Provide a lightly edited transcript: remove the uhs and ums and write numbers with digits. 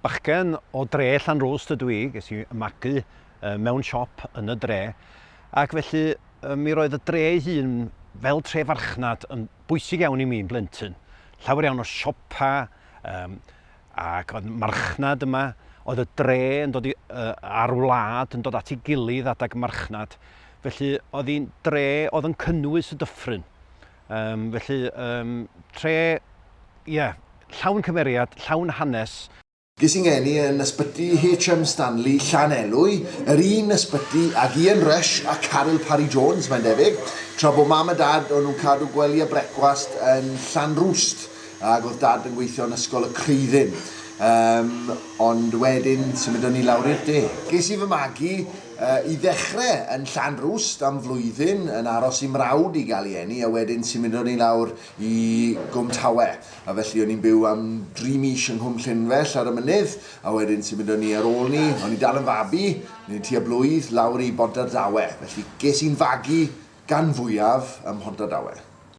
Bachgen o dre Llanrwst ydw i, ges i magu mewn siop yn y dre, ac felly mi roedd y dre ei hun fel tre farchnad yn bwysig iawn i mi'n blentyn. Llawer iawn o siopa, um, ac oedd marchnad yma, oedd y dre yn dod i, uh, a'r wlad yn dod at ei gilydd adag marchnad. Felly oedd hi'n dre oedd yn cynnwys y dyffryn. Um, felly, um, tre, ie, yeah, llawn cymeriad, llawn hanes. Ges i ngeni yn ysbyty HM Stanley, Llanelwy, yr un ysbyty ag Ian Rush a Caryl Parry Jones, mae'n debyg, tra bod mam a dad o'n nhw'n cadw gwely a brecwast yn Llanrwst, ac oedd dad yn gweithio yn Ysgol y Creuddyn. Um, ond wedyn symudon ni lawr i'r de. Ges i fy magu I ddechrau yn Llanrwst am flwyddyn, yn aros i mrawd i gael ei eni, a wedyn symudon ni lawr i Gwm Tawe. A felly o'n i'n byw am dri mis yng Nghwm Llynfell ar y mynydd, a wedyn symudon ni ar ôl ni, o'n i dal yn fabi, o'n i'n tua blwydd, lawr i Bontardawe. Felly ges i'n fagu gan fwyaf ym Mhontardawe.